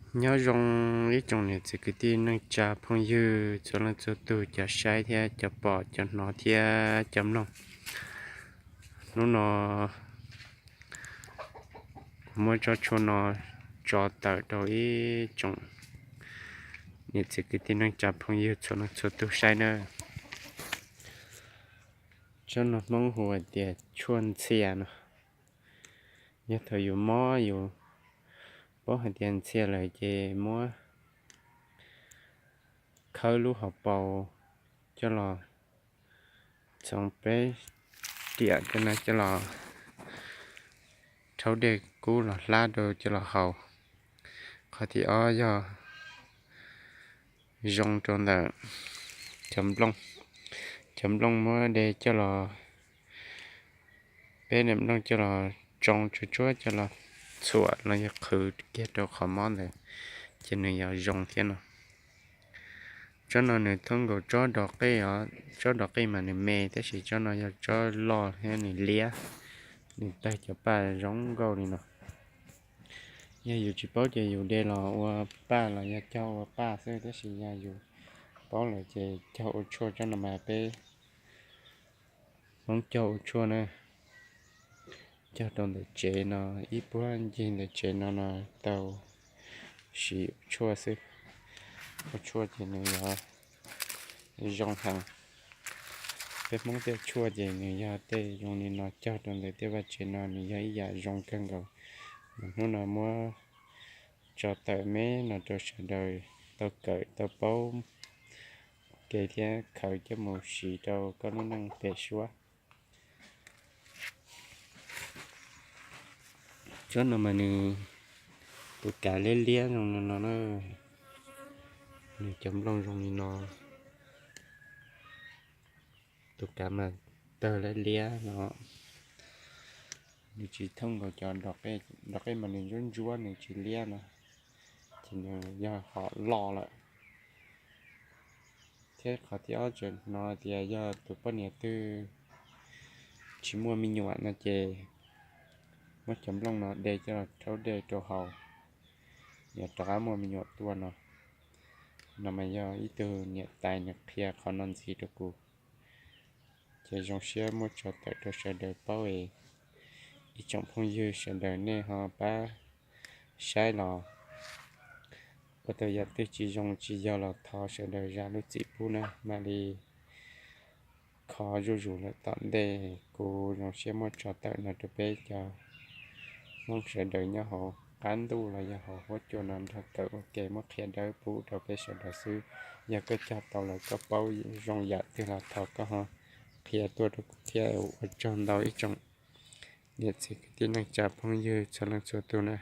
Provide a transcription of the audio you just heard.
Nyob zoo ib tsoom niam txiv kwv tij neej tsa phooj ywg txhua leej txhua tus cov saib thiab cov pom cov hnov thiab cov mloog. Hnub no kuv muab tsob tshuaj no tso tawm rau ib tsoom niam txiv kwv tij neej tsa phooj ywg txhua leej txhua tus saib na. Tsob no Hmoob hu hais tias tshuaj ntxhias no. Yog thaum yus mob yus paub hais tias ntxhias lawm ces muab khawb lub hauv paus coj los txhoov peb riam coj no coj los rhaub dej kub los hlab rau coj los haus. Qhov thib ob yog zoo rau ntawm cov nplooj. Cov nplooj muab de coj los, peb de nplooj coj los tsoo tsuag tsuag coj los txhuam los yog qhwv kiag rau qhov mob ntawd ces nws yuav zoo thiab no. Tsob no nws thooj nkaus tsob dov qej os, tsob dov qej mas nws me tab sis tsob no yog tsob loj thiab nws liab, nws tawg cov paj zoo nkauj li no. Yog yus tsis paub ces yus de los ua paj los yog cog ua paj xwb, tab sis yog yus paub lawm ces cog ua tshuaj. Tsob no mas peb Hmoob cog ua tshuaj na, cog rau ntawm tsev no, ib puag ncig ntawm tsev no no tau siv ua tshuaj xwb. Ua tshuaj ces nws yuav zoo heev. Peb Hmoob tej tshuaj ces nws yog tej zoo li no cog rau ntawm tej vaj tsev no nws yog ib yam zoo kawg nkaus. Hnub no muab tso tawm me no rau sawv daws tau kawm tau paub ua ke thiab khaws coj mus siv rau koj lub neej pem suab. Tsob no mas nws tus kav liab liab zoo li no na, nws cov nplooj zoo li no, tus kav mas tawg liab liab no. Nws tsis thooj nkaus cov dov qej, dov qej mas nws ntsuab ntsuab nws tsis liab no, ces nws yog hom loj lawm. Thiab qhov thib ob tseem hnov tias yog tus poj niam twg tsis muaj me nyuam no ces muab cov nplooj no de coj los rhaub dej rau haus, yog rov qab muaj me nyuam tuaj no. No mas yog ib tug niam tais nws qhia qhov no ntxiv rau kuv, ces zoo siab muab tso tawm rau sawv daws paub es ib tsoom phooj ywg sawv daws nej ho pab saib los ua tau yam twg tsis zoo tsis yog los thov sawv daws zam lub txim pub na. Mam li kho zuj zus lawm tom ntej, kuv zoo siab muab tso tawm no rau peb cov Hmoob sawv daws nyob hauv qab ntuj los yog hauv huab cua no nrog kawm ua ke muab qhia dawb pub rau peb sawv daws xwb. Yog koj cog tau lawm koj paub zoo yam twg los thov koj ho qhia tuaj rau kuv thiab. Ua tsaug ntau ib tsoom niam txiv kwv tij neej tsa phooj ywg txhua leej txhua tus na.